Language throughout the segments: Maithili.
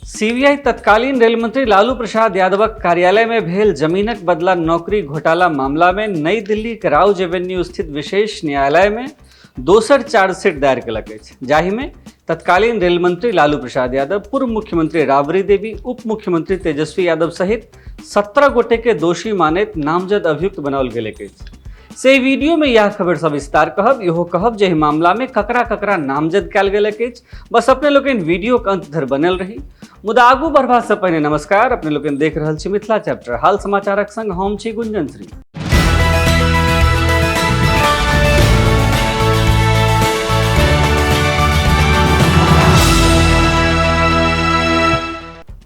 सीबीआई तत्कालीन रेल मंत्री लालू प्रसाद यादवक कार्यालय में भेल जमीनक बदला नौकरी घोटाला मामला में नई दिल्ली के राउज एवेन्यू स्थित विशेष न्यायालय में दोसर चार्जशीट दायर केलक अछि, जाहि में तत्कालीन रेल मंत्री लालू प्रसाद यादव, पूर्व मुख्यमंत्री राबड़ी देवी, उप मुख्यमंत्री तेजस्वी यादव सहित 17 गोटे के दोषी मानैत नामजद अभियुक्त बनाओल गेल अछि। से वीडियो में यह खबर सविस्तार कहब, इहो कहब जे एहि मामला में ककरा ककरा नामजद कयल गेल अछि। बस अपने लोकनि वीडियो के अंत धरि बनल रही। मुदा आगू बढ़बा से पहिने नमस्कार, अपने लोकनि देख रहल छी मिथिला चैप्टर हाल समाचारक संग हम छी गुंजन श्री।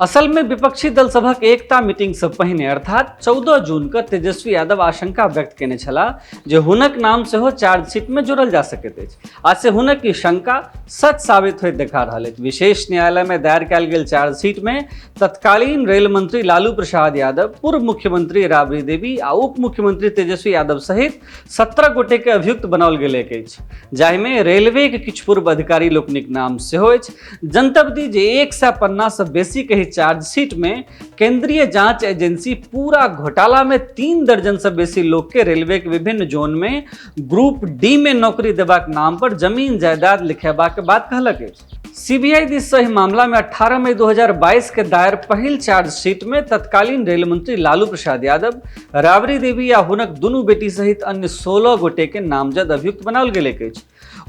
असल में विपक्षी दल सभक एकता मीटिंग से पहिने अर्थात 14 जून के तेजस्वी यादव आशंका व्यक्त केने छलाह जे हुनक नाम सेहो चार्जशीट में जोड़ल जा सकैत अछि आ से हुनक ई शंका सच साबित होइत देखा रहल अछि। विशेष न्यायालय में दायर कयल गेल चार्जशीट में तत्कालीन रेल मंत्री लालू प्रसाद यादव, पूर्व मुख्यमंत्री राबड़ी देवी आ उप मुख्यमंत्री तेजस्वी यादव सहित 17 गोटे के अभियुक्त बनाओल गेल अछि, जाहिमे रेलवे के किछु पूर्व अधिकारी लोकनिक नाम सेहो अछि। जनतब दी जे 100 पन्ना से बेसी के चार्जशीट में केंद्रीय जांच एजेंसी पूरा घोटाला में 3 दर्जन से बेसी लोग के रेलवे के विभिन्न जोन में ग्रुप डी में नौकरी देबाक नाम पर जमीन जायदाद लिखेबाक बात कहलक अछि। सीबीआई दिस से एहि मामला में 18 मई 2022 के दायर पहिल चार्जशीट में तत्कालीन रेल मंत्री लालू प्रसाद यादव, राबड़ी देवी आ हुनक दुनू बेटी सहित अन्य 16 गोटे के नामजद अभियुक्त बनाओल गेल अछि।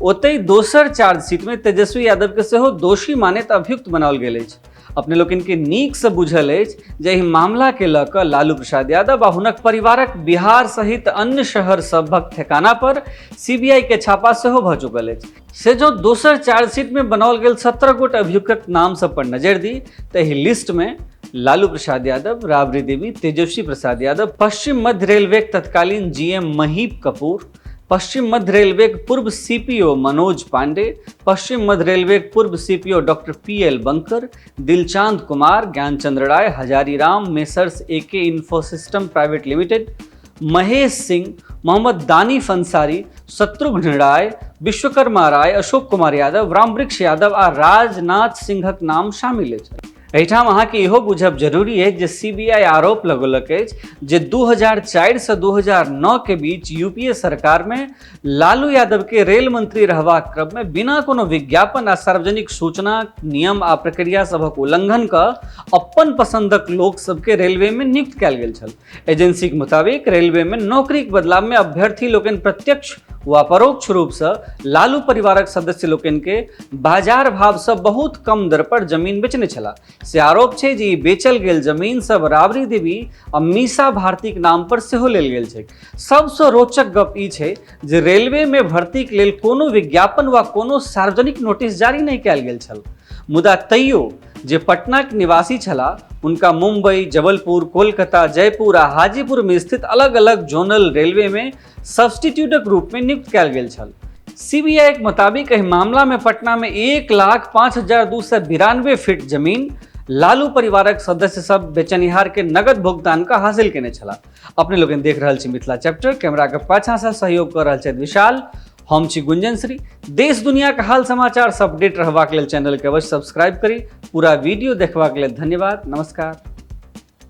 ओतहि दोसर चार्जशीट में तेजस्वी यादव के सेहो दोषी मानैत अभियुक्त बनाओल गेल अछि। अपने लोकनि के नीक से बुझल अछि जे एहि मामला के लऽ कऽ लालू प्रसाद यादव आ हुनक परिवारक बिहार सहित अन्य शहर सभक ठेकाना पर सीबीआई के छापा सेहो भऽ चुकल अछि। से जो दोसर चार्जशीट में बनाओल गेल 17 गोट अभियुक्तक नाम सब पर नजर दी तऽ एहि लिस्ट में लालू प्रसाद यादव, राबड़ी देवी, तेजस्वी प्रसाद यादव, पश्चिम मध्य रेलवे के तत्कालीन जीएम महीप कपूर, पश्चिम मध्य रेलवे के पूर्व सीपीओ मनोज पांडे, पश्चिम मध्य रेलवे के पूर्व CPO doctor P L Banker, Dilchand Kumar, Gyanchandra Rai, Hazari Ram, Messrs A K Infosystem private limited, Mahesh Singh, Mohammad Danish Ansari, Shatrughan Rai, Vishwakarma Rai, Ashok Kumar Yadav, Ramvriksh Yadav आ राजनाथ सिंहक नाम शामिल अछि। एहिठाम अहाँके इहो बुझब जरूरी अछि जे सीबीआई आरोप लगौलक अछि जे 2004 से 2009 के बीच यूपीए सरकार में लालू यादव के रेल मंत्री रहबाक क्रम में बिना कोनो विज्ञापन आ सार्वजनिक सूचना नियम आ प्रक्रिया सभक उल्लंघन कऽ अपन पसंदक लोक सबके रेलवे में नियुक्त कयल गेल छल। एजेंसी के मुताबिक रेलवे में नौकरी के बदला में अभ्यर्थी लोकनि प्रत्यक्ष वा परोक्ष रूप से लालू परिवारक सदस्य लोकनि के बाजार भाव से बहुत कम दर पर जमीन बेचने छलाह। से आरोप छै जे ई बेचल गेल जमीन सब राबड़ी देवी आ मीसा भारती के नाम पर सेहो लेल गेल छै। सबसँ रोचक गप ई छै जे रेलवे में भर्ती के लेल कोनो विज्ञापन वा कोनो सार्वजनिक नोटिस जारी नहि कयल गेल छल, मुदा तैयो जे पटना के निवासी छलाह उनका मुंबई, जबलपुर, कोलकाता, जयपुर आ हाजीपुर में स्थित अलग अलग जोनल रेलवे में सब्सटीट्यूटक रूप में नियुक्त कयल गेल छल। सीबीआई के मुताबिक एहि मामला में पटना में 1,05,292 फीट जमीन लालू परिवारक सदस्य सब बेचनिहार के नगद भुगतान का हासिल केने छलाह। अपने लोकनि देख रहल छी मिथिला चैप्टर, कैमरा के पाछा से सहयोग कर रहल छथि विशाल, हम छी गुंजन श्री। देश दुनिया के हाल समाचार सब अपडेट रहबाक लेल चैनल के अवश्य सब्सक्राइब करी। पूरा वीडियो देखबाक लेल धन्यवाद। नमस्कार।